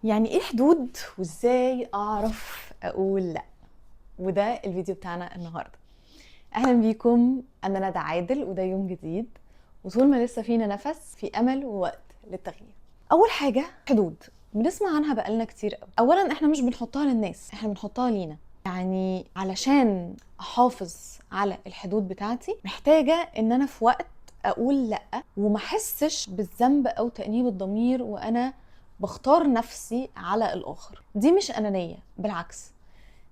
يعني ايه حدود وازاي اعرف اقول لا؟ وده الفيديو بتاعنا النهارده. اهلا بيكم، انا ندى عادل وده يوم جديد، وطول ما لسه فينا نفس في امل ووقت للتغيير. اول حاجة، حدود بنسمع عنها بقالنا كتير قوي. اولا احنا مش بنحطها للناس، احنا بنحطها لينا. يعني علشان احافظ على الحدود بتاعتي محتاجه ان انا في وقت اقول لا وما احسش بالذنب او تانيب الضمير وانا بختار نفسي على الاخر. دي مش انانيه، بالعكس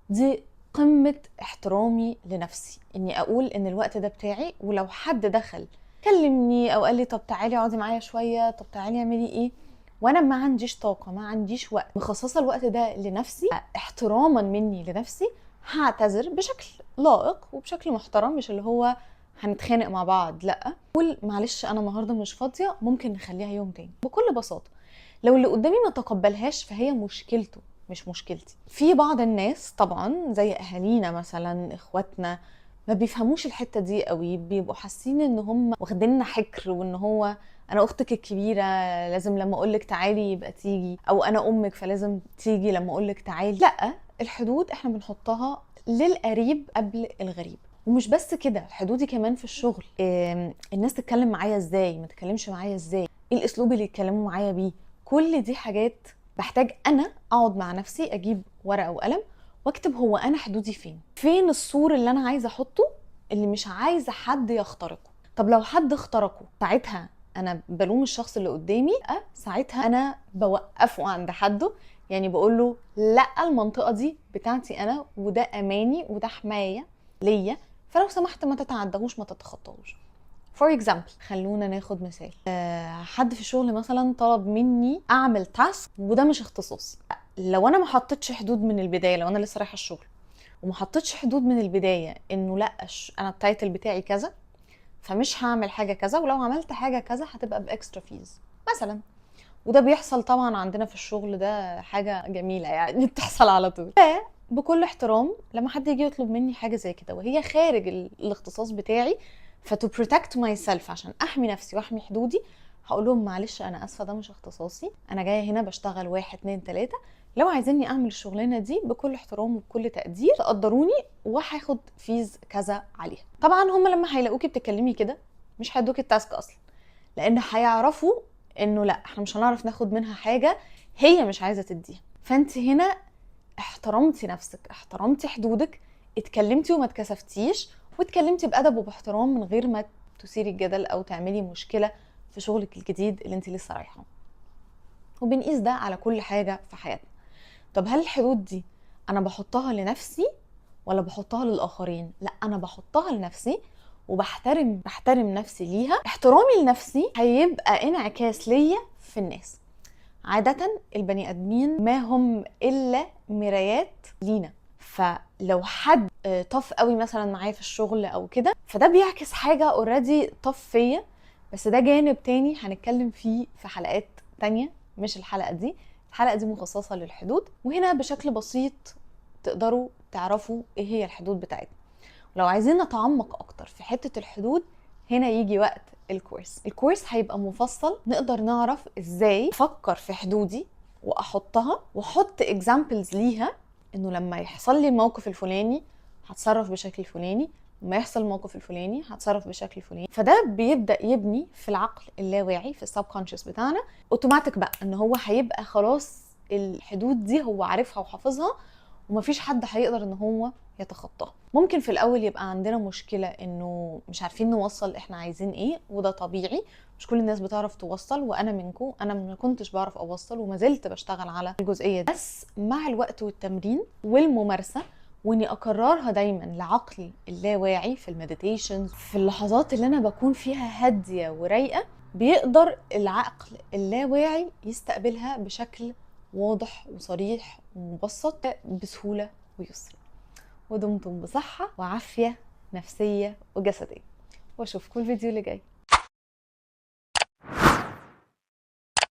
دي قمة احترامي لنفسي، اني اقول ان الوقت ده بتاعي، ولو حد دخل كلمني او قال لي طب تعالي اقعدي معايا شويه، طب تعالي اعملي ايه، وانا ما عنديش طاقه، ما عنديش وقت، مخصصة الوقت ده لنفسي احتراما مني لنفسي، هعتذر بشكل لائق وبشكل محترم، مش اللي هو هنتخانق مع بعض، لا، قول معلش انا النهارده مش فاضيه، ممكن نخليها يوم تاني. بكل بساطة لو اللي قدامي ما تقبلهاش فهي مشكلته مش مشكلتي. في بعض الناس طبعا زي اهالينا مثلا، اخواتنا، ما بيفهموش الحتة دي قوي، بيبقوا حاسين ان هم واخديننا حكر، وان هو انا اختك الكبيرة لازم لما اقولك تعالي يبقى تيجي، او انا امك فلازم تيجي لما اقولك تعالي. لا، الحدود احنا بنحطها للقريب قبل الغريب. ومش بس كده، حدودي كمان في الشغل، الناس تتكلم معايا ازاي، ما تتكلمش معايا ازاي، ايه الاسلوب اللي يتكلموا معايا بيه، كل دي حاجات بحتاج انا اقعد مع نفسي، اجيب ورقة وقلم واكتب هو انا حدودي فين، فين السور اللي انا عايزه احطه اللي مش عايزه حد يخترقه. طب لو حد اخترقه ساعتها انا بلوم الشخص اللي قدامي؟ ساعتها انا بوقفه عند حده، يعني بقول له لا، المنطقة دي بتاعتي انا، وده اماني وده حماية ليا، فلو سمحت ما تتعدهوش، ما تتخطاهوش. for example، خلونا ناخد مثال، حد في الشغل مثلا طلب مني اعمل task وده مش اختصاصي. لو انا ما حطيتش حدود من البدايه، لو انا لسه رايحة الشغل وما حطيتش حدود من البداية انه لا، انا ال title بتاعي كذا فمش هعمل حاجة كذا، ولو عملت حاجة كذا هتبقى ب extra fees مثلا، وده بيحصل طبعا عندنا في الشغل، ده حاجة جميلة يعني بتحصل على طول. بكل احترام لما حد يجي يطلب مني حاجة زي كده وهي خارج الاختصاص بتاعي، ف to protect myself، عشان احمي نفسي واحمي حدودي، هقول لهم معلش انا اسفه، ده مش اختصاصي، انا جاية هنا بشتغل واحد اتنين تلاته، لو عايزيني اعمل الشغلانة دي بكل احترام وبكل تقدير تقدروني وهاخد fees كذا عليها. طبعا هم لما هيلاقوكي بتتكلمي كده مش هيدوكي ال task اصلا، لان هيعرفوا انه لا، احنا مش هنعرف ناخد منها حاجة هي مش عايزه تديها. فانت هنا احترمتي نفسك، احترمتي حدودك، اتكلمتي وما اتكسفتيش، واتكلمتي بادب وباحترام من غير ما تثيري الجدل او تعملي مشكلة في شغلك الجديد اللي انت لسه رايحة. وبنقيس ده على كل حاجة في حياتنا. طب هل الحدود دي انا بحطها لنفسي ولا بحطها للاخرين؟ لا، انا بحطها لنفسي وبحترم نفسي ليها. احترامي لنفسي هيبقى انعكاس ليا في الناس. عادة البني ادمين ما هم الا مرايات لينا، فلو حد tough قوي مثلا معايا في الشغل او كده، فده بيعكس حاجة already tough فيا. بس ده جانب تاني هنتكلم فيه في حلقات تانية، مش الحلقة دي. الحلقة دي مخصصة للحدود، وهنا بشكل بسيط تقدروا تعرفوا ايه هي الحدود بتاعتنا. لو عايزين نتعمق اكتر في حتة الحدود، هنا يجي وقت الكورس. الكورس هيبقى مفصل، نقدر نعرف ازاي افكر في حدودي واحطها واحط examples ليها، انه لما يحصل لي الموقف الفلاني هتصرف بشكل فلاني، لما يحصل الموقف الفلاني هتصرف بشكل فلاني. فده بيبدا يبني في العقل اللاواعي، في ال subconscious بتاعنا، اوتوماتيك بقى ان هو هيبقى خلاص الحدود دي هو عارفها وحافظها، ومفيش حد هيقدر ان هو يتخطاها. ممكن في الاول يبقى عندنا مشكلة انه مش عارفين نوصل احنا عايزين ايه، وده طبيعي، مش كل الناس بتعرف توصل، وانا منكم، انا ما كنتش بعرف اوصل وما زلت بشتغل على الجزئية دي. بس مع الوقت والتمرين والممارسة، واني اكررها دايما لعقلي اللاواعي في ال meditations، في اللحظات اللي انا بكون فيها هادية ورايقه، بيقدر العقل اللاواعي يستقبلها بشكل واضح وصريح ومبسط بسهولة ويسر. ودمتم بصحة وعافيه نفسية وجسدية، واشوفكم الفيديو اللي جاي.